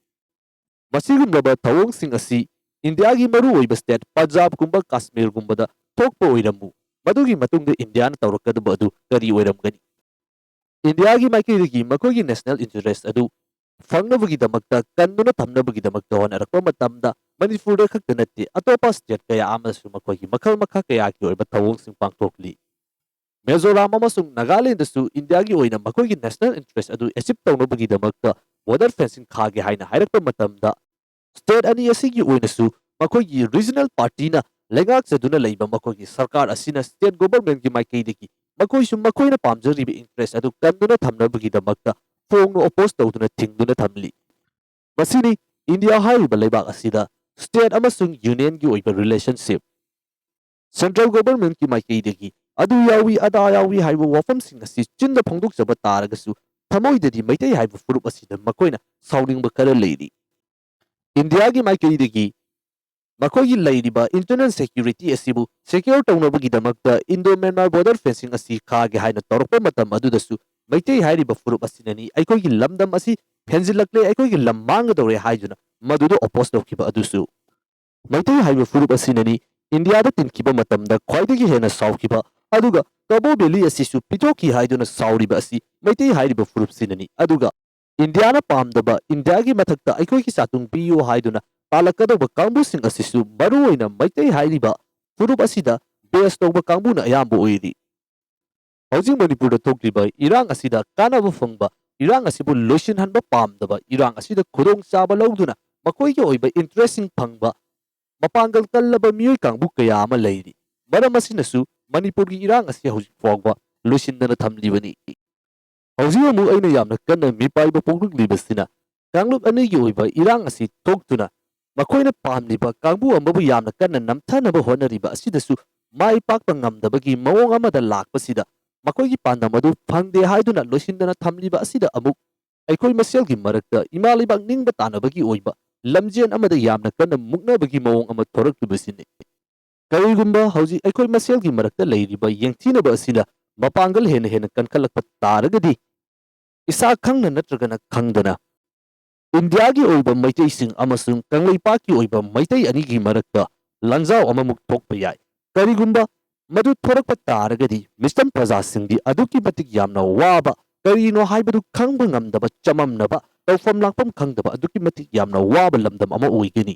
ꯃꯁꯤꯒꯨꯝꯂꯕ ꯊꯧꯑꯣꯡꯁꯤꯡ ꯑꯁꯤ ꯏꯟꯗꯤꯌꯥꯒꯤ ꯃꯔꯨꯑꯣꯏꯕ state ꯄꯟꯖꯥꯕꯒꯨꯝꯕ ꯀꯥꯁꯃꯤꯔꯒꯨꯝꯕꯗ ꯊꯣꯛꯄ ꯑꯣꯏꯔꯝꯃꯨ, ꯃꯗꯨꯒꯤ ꯃꯇꯨꯡꯗ ꯏꯟꯗꯤꯌꯥꯅ ꯇꯧꯔꯛꯀꯗꯕ ꯑꯗꯨ ꯀꯔꯤ ꯑꯣꯏꯔꯝꯒꯅꯤ? ꯏꯟꯗꯤꯌꯥꯒꯤ ꯃꯥꯏꯀꯩꯗꯒꯤ ꯃꯈꯣꯏꯒꯤ national interest ꯑꯗꯨ ꯐꯪꯅꯕꯒꯤꯗꯃꯛꯇ, ꯀꯟꯗꯨꯅ ꯊꯝꯅꯕꯒꯤꯗꯃꯛꯇ ꯍꯣꯠꯅꯔꯛꯄ ꯃꯇꯝꯗ ꯃꯅꯤꯄꯨꯔꯗ ꯈꯛꯇ ꯅꯠꯇꯦ, ꯑꯇꯣꯞꯄ state ꯀꯌꯥ ꯑꯃꯗꯁꯨ ꯃꯈꯣꯏꯒꯤ ꯃꯈꯜ ꯃꯈꯥ ꯀꯌꯥꯒꯤ ꯑꯣꯏꯕ ꯊꯧꯑꯣꯡꯁꯤꯡ ꯄꯥꯡꯊꯣꯛꯂꯤ꯫ ꯃꯤꯖꯣꯔꯥꯝ ꯑꯃꯁꯨꯡ ꯅꯥꯒꯥꯂꯦꯟꯗꯁꯨ ꯏꯟꯗꯤꯌꯥꯒꯤ ꯑꯣꯏꯅ ꯃꯈꯣꯏꯒꯤ national interest ꯑꯗꯨ achieve ꯇꯧꯅꯕꯒꯤꯗꯃꯛꯇ border fencing ꯈꯥꯒꯦ ꯍꯥꯏꯅ ꯍꯥꯏꯔꯛꯄ ꯃꯇꯝꯗ state ꯑꯅꯤ ꯑꯁꯤꯒꯤ ꯑꯣꯏꯅꯁꯨ ꯃꯈꯣꯏꯒꯤ ꯔꯤꯖꯅꯦꯜ ꯄꯥꯔꯇꯤꯅ ꯂꯩꯉꯥꯛꯆꯗꯨꯅ ꯂꯩꯕ ꯃꯈꯣꯏꯒꯤ ꯁꯔꯀꯥꯔ ꯑꯁꯤꯅ ꯁ꯭ꯇꯦꯠ ꯒꯣꯚꯔꯟꯃꯦꯟꯠꯀꯤ ꯃꯥꯏꯀꯩꯗꯒꯤ ꯃꯈꯣꯏꯁꯨ ꯃꯈꯣꯏꯅ ꯄꯥꯝꯖꯔꯤꯕ ꯏꯟꯇꯔꯦꯁ ꯑꯗꯨ ꯀꯟꯗꯨꯅ ꯊꯝꯅꯕꯒꯤꯗꯃꯛꯇ ꯐꯣꯡꯅ ꯑꯣꯄꯣꯖ ꯇꯧꯗꯨꯅ ꯊꯤꯡꯗꯨꯅ ꯊꯝꯂꯤ꯫ ꯃꯁꯤꯅꯤ ꯏꯟꯗꯤꯌꯥ ꯍꯥꯏꯔꯤꯕ ꯂꯩꯕꯥꯛ ꯑꯁꯤꯗ ꯁ꯭ꯇꯦꯠ ꯑꯃꯁꯨꯡ ꯌꯨꯅꯤꯌꯟꯒꯤ ꯑꯣꯏꯕ ꯔꯤꯂꯦꯁꯟꯁꯤꯞ꯫ ꯁꯦꯟꯇ꯭ꯔꯦꯜ ꯒꯣꯚꯔꯟꯃꯦꯟꯠꯀꯤ ꯃꯥꯏꯀꯩꯗꯒꯤ ꯑꯗꯨ ꯌꯥꯎꯏ ꯑꯗꯥ ꯌꯥꯎꯏ ꯍꯥꯏꯕ ꯋꯥꯐꯝꯁꯤꯡ ꯑꯁꯤ ꯆꯤꯟꯗ ꯐꯣꯡꯗꯣꯛꯆꯕ ꯇꯥꯔꯒꯁꯨ ꯊꯃꯣꯏꯗꯗꯤ ꯃꯩꯇꯩ ꯍꯥꯏꯕ ꯐꯨꯔꯨꯞ ꯑꯁꯤꯗ ꯃꯈꯣꯏꯅ ꯁꯥꯎꯅꯤꯡꯕ ꯈꯔ ꯂꯩꯔꯤ꯫ ꯏꯟꯗꯤꯌꯥꯒꯤ ꯃꯥꯏꯀꯩꯗꯒꯤ ꯃꯈꯣꯏꯒꯤ ꯂꯩꯔꯤꯕ ꯏꯟꯇꯔꯅꯦꯜ ꯁꯦꯀ꯭ꯌꯨꯔꯤꯇꯤ ꯑꯁꯤꯕꯨ ꯁꯦꯀ꯭ꯌꯣꯔ ꯇꯧꯅꯕꯒꯤꯗꯃꯛꯇ ꯏꯟꯗꯣ ꯃ꯭ꯌꯥꯟꯃꯥꯔ ꯕꯣꯔꯗꯔ ꯐꯦꯟꯁꯤꯡ ꯑꯁꯤ ꯈꯥꯒꯦ ꯍꯥꯏꯅ ꯇꯧꯔꯛꯄ ꯃꯇꯝ ꯑꯗꯨꯗꯁꯨ ꯃꯩꯇꯩ ꯍꯥꯏꯔꯤꯕ ꯐꯨꯔꯨꯞ ꯑꯁꯤꯅꯅꯤ ꯑꯩꯈꯣꯏꯒꯤ ꯂꯝꯗꯝ ꯑꯁꯤ ꯍꯦꯟꯖꯤꯜꯂꯛꯂꯦ, ꯑꯩꯈꯣꯏꯒꯤ ꯂꯝ ꯃꯥꯡꯒꯗꯧꯔꯦ ꯍꯥꯏꯗꯨꯅ ꯃꯗꯨꯗ ꯑꯣꯄꯣꯖ ꯇꯧꯈꯤꯕ ꯑꯗꯨꯁꯨ꯫ ꯃꯩꯇꯩ ꯍꯥꯏꯕ ꯐꯨꯔꯨꯞ ꯑꯁꯤꯅꯅꯤ ꯏꯟꯗꯤꯌꯥꯗ ꯇꯤꯟꯈꯤꯕ ꯃꯇꯝꯗ ꯈ꯭ꯋꯥꯏꯗꯒꯤ ꯍꯦꯟꯅ ꯁꯥꯎꯈꯤꯕ, ꯑꯗꯨꯒ ꯀꯕꯣ ꯚꯦꯂꯤ ꯑꯁꯤꯁꯨ ꯄꯤꯊꯣꯛꯈꯤ ꯍꯥꯏꯗꯨꯅ ꯁꯥꯎꯔꯤꯕ ꯑꯁꯤ ꯃꯩꯇꯩ ꯍꯥꯏꯔꯤꯕ ꯐꯨꯔꯨꯞꯁꯤꯅꯅꯤ꯫ ꯑꯗꯨꯒ ꯏꯟꯗꯤꯌꯥꯅ ꯄꯥꯝꯗꯕ, ꯏꯟꯗꯤꯌꯥꯒꯤ ꯃꯊꯛꯇ ꯑꯩꯈꯣꯏꯒꯤ ꯆꯥꯇꯨꯡ ꯄꯤꯌꯨ ꯍꯥꯏꯗꯨꯅ ꯇꯥꯜꯂꯛꯀꯗꯧꯕ ꯀꯥꯡꯕꯨꯁꯤꯡ ꯑꯁꯤꯁꯨ ꯃꯔꯨꯑꯣꯏꯅ ꯃꯩꯇꯩ ꯍꯥꯏꯔꯤꯕ ꯐꯨꯔꯨꯞ ꯑꯁꯤꯗ ꯕꯦꯁ ꯇꯧꯕ ꯀꯥꯡꯕꯨꯅ ꯑꯌꯥꯝꯕ ꯑꯣꯏꯔꯤ꯫ ꯍꯧꯖꯤꯛ ꯃꯅꯤꯄꯨꯔꯗ ꯊꯣꯛꯂꯤꯕ ꯏꯔꯥꯡ ꯑꯁꯤꯗ ꯀꯥꯟꯅꯕ ꯐꯪꯕ, ꯏꯔꯥꯡ ꯑꯁꯤꯕꯨ ꯂꯣꯏꯁꯤꯟꯍꯟꯕ ꯄꯥꯝꯗꯕ, ꯏꯔꯥꯡ ꯑꯁꯤꯗ ꯈꯨꯗꯣꯡꯆꯥꯕ ꯂꯧꯗꯨꯅ ꯃꯈꯣꯏꯒꯤ ꯑꯣꯏꯕ ꯏꯟꯇꯔꯦꯁꯁꯤꯡ ꯐꯪꯕ ꯃꯄꯥꯡꯒꯜ ꯀꯜꯂꯕ ꯃꯤꯑꯣꯏ ꯀꯥꯡꯕꯨ ꯀꯌꯥ ꯑꯃ ꯂꯩꯔꯤ꯫ ꯃꯔꯝ ꯑꯁꯤꯅꯁꯨ ꯃꯅꯤꯄꯨꯔꯒꯤ ꯏꯔꯥꯡ ꯑꯁꯤ ꯍꯧꯖꯤꯛ ꯐꯥꯎꯕ ꯂꯣꯏꯁꯤꯟꯗꯅ ꯊꯝꯂꯤꯕꯅꯤ꯫ ꯍꯧꯖꯤꯛ ꯑꯃꯨꯛ ꯑꯩꯅ ꯌꯥꯝꯅ ꯀꯟꯅ ꯃꯤꯄꯥꯏꯕ ꯐꯣꯡꯗꯣꯛꯂꯤꯕꯁꯤꯅ ꯀꯥꯡꯂꯨꯞ ꯑꯅꯤꯒꯤ ꯑꯣꯏꯕ ꯏꯔꯥꯡ ꯑꯁꯤ ꯊꯣꯛꯇꯨꯅ ꯃꯈꯣꯏꯅ ꯄꯥꯝꯂꯤꯕ ꯀꯥꯡꯕꯨ ꯑꯃꯕꯨ ꯌꯥꯝꯅ ꯀꯟꯅ ꯅꯝꯊꯅꯕ ꯍꯣꯠꯅꯔꯤꯕ ꯑꯁꯤꯗꯁꯨ ꯃꯥꯏ ꯄꯥꯛꯄ ꯉꯝꯗꯕꯒꯤ ꯃꯑꯣꯡ ꯑꯃꯗ ꯂꯥꯛꯄꯁꯤꯗ ꯃꯈꯣꯏꯒꯤ ꯄꯥꯟꯗꯝ ꯑꯗꯨ ꯐꯪꯗꯦ ꯍꯥꯏꯗꯨꯅ ꯂꯣꯏꯁꯤꯟꯗꯅ ꯊꯝꯂꯤꯕ ꯑꯁꯤꯗ ꯑꯃꯨꯛ ꯑꯩꯈꯣꯏ ꯃꯁꯦꯜꯒꯤ ꯃꯔꯛꯇ ꯏꯃꯥ ꯂꯩꯕꯥꯛ ꯅꯤꯡꯕ ꯇꯥꯅꯕꯒꯤ ꯑꯣꯏꯕ ꯂꯝꯖꯦꯟ ꯑꯃꯗ ꯌꯥꯝꯅ ꯀꯟꯅ ꯃꯨꯛꯅꯕꯒꯤ ꯃꯑꯣꯡ ꯑꯃ ꯊꯣꯔꯛꯂꯤꯕꯁꯤꯅꯤ꯫ ꯀꯔꯤꯒꯨꯝꯕ ꯍꯧꯖꯤꯛ ꯑꯩꯈꯣꯏ ꯃꯁꯦꯜꯒꯤ ꯃꯔꯛꯇ ꯂꯩꯔꯤꯕ ꯌꯦꯡꯊꯤꯅꯕ ꯑꯁꯤꯅ ꯃꯄꯥꯡꯒꯜ ꯍꯦꯟꯅ ꯍꯦꯟꯅ ꯀꯟꯈꯠꯂꯛꯄ ꯇꯥꯔꯒꯗꯤ, ꯏꯁꯥ ꯈꯪꯅ ꯅꯠꯇ꯭ꯔꯒꯅ ꯈꯪꯗꯅ ꯏꯟꯗꯤꯌꯥꯒꯤ ꯑꯣꯏꯕ ꯃꯩꯇꯩꯁꯤꯡ ꯑꯃꯁꯨꯡ ꯀꯪꯂꯩꯄꯥꯛꯀꯤ ꯑꯣꯏꯕ ꯃꯩꯇꯩ ꯑꯅꯤꯒꯤ ꯃꯔꯛꯇ ꯂꯥꯟꯖꯥꯎ ꯑꯃꯃꯨꯛ ꯊꯣꯛꯄ ꯌꯥꯏ꯫ ꯀꯔꯤꯒꯨꯝꯕ ꯃꯗꯨ ꯊꯣꯔꯛꯄ ꯇꯥꯔꯒꯗꯤ ꯃꯤꯁꯇꯝ ꯄ꯭ꯔꯖꯥꯁꯤꯡꯗꯤ ꯑꯗꯨꯛꯀꯤ ꯃꯇꯤꯛ ꯌꯥꯝꯅ ꯋꯥꯕ, ꯀꯔꯤꯅꯣ ꯍꯥꯏꯕꯗꯨ ꯈꯪꯕ ꯉꯝꯗꯕ, ꯆꯃꯝꯅꯕ, ꯇꯧꯐꯝ ꯂꯥꯛꯐꯝ ꯈꯪꯗꯕ ꯑꯗꯨꯛꯀꯤ ꯃꯇꯤꯛ ꯌꯥꯝꯅ ꯋꯥꯕ ꯂꯝꯗꯝ ꯑꯃ ꯑꯣꯏꯒꯅꯤ꯫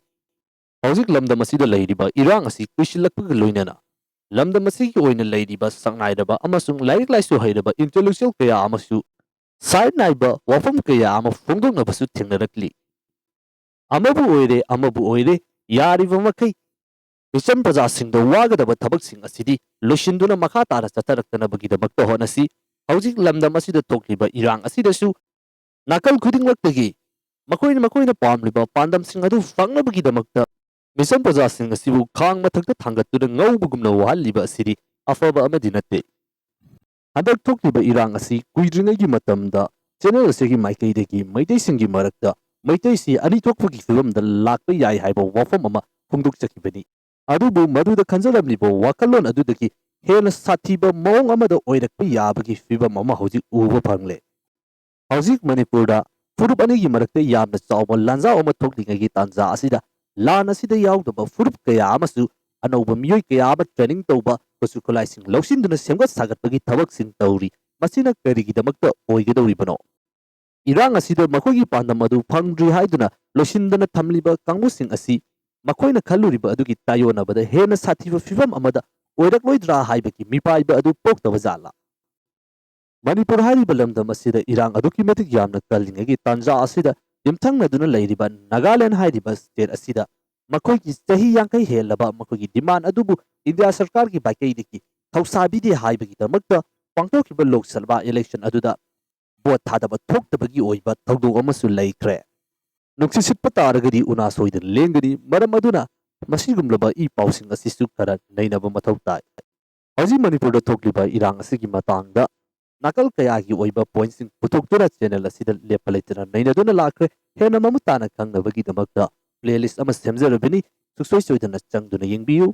ꯍꯧꯖꯤꯛ ꯂꯝꯗꯝ ꯑꯁꯤꯗ ꯂꯩꯔꯤꯕ ꯏꯔꯥꯡ ꯑꯁꯤ ꯀꯨꯏꯁꯤꯜꯂꯛꯄꯒ ꯂꯣꯏꯅꯅ ꯂꯝꯗꯝ ꯑꯁꯤꯒꯤ ꯑꯣꯏꯅ ꯂꯩꯔꯤꯕ ꯁꯛꯅꯥꯏꯔꯕ ꯑꯃꯁꯨꯡ ꯂꯥꯏꯔꯤꯛ ꯂꯥꯏꯁꯨ ꯍꯩꯔꯕ ꯏꯟꯇꯦꯂꯦꯛꯆꯨꯋꯦꯜ ꯀꯌꯥ ꯑꯃꯁꯨ ꯁꯥꯏꯠ ꯅꯥꯏꯕ ꯋꯥꯐꯝ ꯀꯌꯥ ꯑꯃ ꯐꯣꯡꯗꯣꯛꯅꯕꯁꯨ ꯊꯦꯡꯅꯔꯛꯂꯤ꯫ ꯑꯃꯕꯨ ꯑꯣꯏꯔꯦ, ꯑꯃꯕꯨ ꯑꯣꯏꯔꯦ, ꯌꯥꯔꯤꯕ ꯃꯈꯩ ꯃꯤꯆꯝ ꯄ꯭ꯔꯖꯥꯁꯤꯡꯗ ꯋꯥꯒꯗꯕ ꯊꯕꯛꯁꯤꯡ ꯑꯁꯤꯗꯤ ꯂꯣꯏꯁꯤꯟꯗꯨꯅ ꯃꯈꯥ ꯇꯥꯅ ꯆꯠꯊꯔꯛꯇꯅꯕꯒꯤꯗꯃꯛꯇ ꯍꯣꯠꯅꯁꯤ꯫ ꯍꯧꯖꯤꯛ ꯂꯝꯗꯝ ꯑꯁꯤꯗ ꯊꯣꯛꯂꯤꯕ ꯏꯔꯥꯡ ꯑꯁꯤꯗꯁꯨ ꯅꯥꯀꯜ ꯈꯨꯗꯤꯡꯃꯛꯇꯒꯤ ꯃꯈꯣꯏꯅ ꯃꯈꯣꯏꯅ ꯄꯥꯝꯂꯤꯕ ꯄꯥꯟꯗꯝꯁꯤꯡ ꯑꯗꯨ ꯐꯪꯅꯕꯒꯤꯗꯃꯛꯇ ꯃꯤꯆꯝ ꯄ꯭ꯔꯖꯥꯁꯤꯡ ꯑꯁꯤꯕꯨ ꯈꯥꯡ ꯃꯊꯛꯇ ꯊꯥꯡꯒꯠꯇꯨꯅ ꯉꯧꯕꯒꯨꯝꯅ ꯋꯥꯍꯜꯂꯤꯕ ꯑꯁꯤꯗꯤ ꯑꯐꯕ ꯑꯃꯗꯤ ꯅꯠꯇꯦ꯫ ꯍꯟꯗꯛ ꯊꯣꯛꯂꯤꯕ ꯏꯔꯥꯡ ꯑꯁꯤ ꯀꯨꯏꯗ꯭ꯔꯤꯉꯩꯒꯤ ꯃꯇꯝꯗ ꯆꯦꯅꯦꯜ ꯑꯁꯤꯒꯤ ꯃꯥꯏꯀꯩꯗꯒꯤ ꯃꯩꯇꯩꯁꯤꯡꯒꯤ ꯃꯔꯛꯇ ꯃꯩꯇꯩꯁꯤ ꯑꯅꯤ ꯊꯣꯛꯄꯒꯤ ꯐꯤꯕꯝꯗ ꯂꯥꯛꯄ ꯌꯥꯏ ꯍꯥꯏꯕ ꯋꯥꯐꯝ ꯑꯃ ꯐꯣꯡꯗꯣꯛꯆꯈꯤꯕꯅꯤ꯫ ꯑꯗꯨꯕꯨ ꯃꯗꯨꯗ ꯈꯟꯖꯔꯝꯂꯤꯕ ꯋꯥꯈꯜꯂꯣꯟ ꯑꯗꯨꯗꯒꯤ ꯍꯦꯟꯅ ꯁꯥꯊꯤꯕ ꯃꯑꯣꯡ ꯑꯃꯗ ꯑꯣꯏꯔꯛꯄ ꯌꯥꯕꯒꯤ ꯐꯤꯕꯝ ꯑꯃ ꯍꯧꯖꯤꯛ ꯎꯕ ꯐꯪꯂꯦ꯫ ꯍꯧꯖꯤꯛ ꯃꯅꯤꯄꯨꯔꯗ ꯐꯨꯔꯨꯞ ꯑꯅꯤꯒꯤ ꯃꯔꯛꯇ ꯌꯥꯝꯅ ꯆꯥꯎꯕ ꯂꯥꯟꯖꯥꯎ ꯑꯃ ꯊꯣꯛꯂꯤꯉꯩꯒꯤ ꯇꯥꯟꯖꯥ ꯑꯁꯤꯗ ꯂꯥꯟ ꯑꯁꯤꯗ ꯌꯥꯎꯗꯕ ꯐꯨꯔꯨꯞ ꯀꯌꯥ ꯑꯃꯁꯨ ꯑꯅꯧꯕ ꯃꯤꯑꯣꯏ ꯀꯌꯥ ꯑꯃ ꯇ꯭ꯔꯦꯅꯤꯡ ꯇꯧꯕ, ꯈꯨꯠꯁꯨ ꯈꯨꯠꯂꯥꯏꯁꯤꯡ ꯂꯧꯁꯤꯟꯗꯨꯅ ꯁꯦꯝꯒꯠ ꯁꯥꯒꯠꯄꯒꯤ ꯊꯕꯛꯁꯤꯡ ꯇꯧꯔꯤ꯫ ꯃꯁꯤꯅ ꯀꯔꯤꯒꯤꯗꯃꯛꯇ ꯑꯣꯏꯒꯗꯧꯔꯤꯕꯅꯣ? ꯏꯔꯥꯡ ꯑꯁꯤꯗ ꯃꯈꯣꯏꯒꯤ ꯄꯥꯟꯗꯝ ꯑꯗꯨ ꯐꯪꯗ꯭ꯔꯤ ꯍꯥꯏꯗꯨꯅ ꯂꯣꯏꯁꯤꯟꯗꯅ ꯊꯝꯂꯤꯕ ꯀꯥꯡꯕꯨꯁꯤꯡ ꯑꯁꯤ ꯃꯈꯣꯏꯅ ꯈꯜꯂꯨꯔꯤꯕ ꯑꯗꯨꯒꯤ ꯇꯥꯏꯌꯣꯟꯅꯕꯗ ꯍꯦꯟꯅ ꯁꯥꯊꯤꯕ ꯐꯤꯕꯝ ꯑꯃꯗ ꯑꯣꯏꯔꯛꯂꯣꯏꯗ꯭ꯔꯥ ꯍꯥꯏꯕꯒꯤ ꯃꯤꯄꯥꯏꯕ ꯑꯗꯨ ꯄꯣꯛꯇꯕ ꯖꯥꯠꯂꯥ? ꯃꯅꯤꯄꯨꯔ ꯍꯥꯏꯔꯤꯕ ꯂꯝꯗꯝ ꯑꯁꯤꯗ ꯏꯔꯥꯡ ꯑꯗꯨꯛꯀꯤ ꯃꯇꯤꯛ ꯌꯥꯝꯅ ꯀꯜꯂꯤꯉꯩꯒꯤ ꯇꯥꯟꯖꯥ ꯑꯁꯤꯗ ꯌꯨꯝꯊꯪꯅꯗꯨꯅ ꯂꯩꯔꯤꯕ ꯅꯥꯒꯥꯂꯦꯟ ꯍꯥꯏꯔꯤꯕ ꯁ꯭ꯇꯦꯠ ꯑꯁꯤꯗ ꯃꯈꯣꯏꯒꯤ ꯆꯍꯤ ꯌꯥꯡꯈꯩ ꯍꯦꯜꯂꯕ ꯃꯈꯣꯏꯒꯤ ꯗꯤꯃꯥꯟ ꯑꯗꯨꯕꯨ ꯏꯟꯗꯤꯌꯥ ꯁꯔꯀꯥꯔꯒꯤ ꯃꯥꯏꯀꯩꯗꯒꯤ ꯊꯧꯁꯥꯕꯤꯗꯦ ꯍꯥꯏꯕꯒꯤꯗꯃꯛꯇ ꯄꯥꯡꯊꯣꯛꯈꯤꯕ ꯂꯣꯛ ꯁꯚꯥ ꯏꯂꯦꯛꯁꯟ ꯑꯗꯨꯗ ꯚꯣꯠ ꯊꯥꯗꯕ ꯊꯣꯛꯇꯕꯒꯤ ꯑꯣꯏꯕ ꯊꯧꯗꯣꯛ ꯑꯃꯁꯨ ꯂꯩꯈ꯭ꯔꯦ꯫ ꯅꯨꯡꯁꯤꯠ ꯁꯤꯠꯄ ꯇꯥꯔꯒꯗꯤ ꯎꯅꯥ ꯁꯣꯏꯗꯅ ꯂꯦꯡꯒꯅꯤ꯫ ꯃꯔꯝ ꯑꯗꯨꯅ ꯃꯁꯤꯒꯨꯝꯂꯕ ꯏ ꯄꯥꯎꯁꯤꯡ ꯑꯁꯤꯁꯨ ꯈꯔ ꯅꯩꯅꯕ ꯃꯊꯧ ꯇꯥꯏ꯫ ꯍꯧꯖꯤꯛ ꯃꯅꯤꯄꯨꯔꯗ ꯊꯣꯛꯂꯤꯕ ꯏꯔꯥꯡ ꯑꯁꯤꯒꯤ ꯃꯇꯥꯡꯗ ꯅꯥꯀꯜ ꯀꯌꯥꯒꯤ ꯑꯣꯏꯕ ꯄꯣꯏꯟꯠꯁꯤꯡ ꯄꯨꯊꯣꯛꯇꯨꯅ ꯆꯦꯅꯦꯜ ꯑꯁꯤꯗ ꯂꯦꯞꯄ ꯂꯩꯇꯅ ꯅꯩꯅꯗꯨꯅ ꯂꯥꯛꯈ꯭ꯔꯦ꯫ ꯍꯦꯟꯅ ꯃꯃꯨꯠ ꯇꯥꯅ ꯈꯪꯅꯕꯒꯤꯗꯃꯛꯇ ꯄ꯭ꯂꯦꯂꯤꯁ ꯑꯃ ꯁꯦꯝꯖꯔꯕꯅꯤ, ꯁꯨꯡꯁꯣꯏ ꯁꯣꯏꯗꯅ ꯆꯪꯗꯨꯅ ꯌꯦꯡꯕꯤꯌꯨ꯫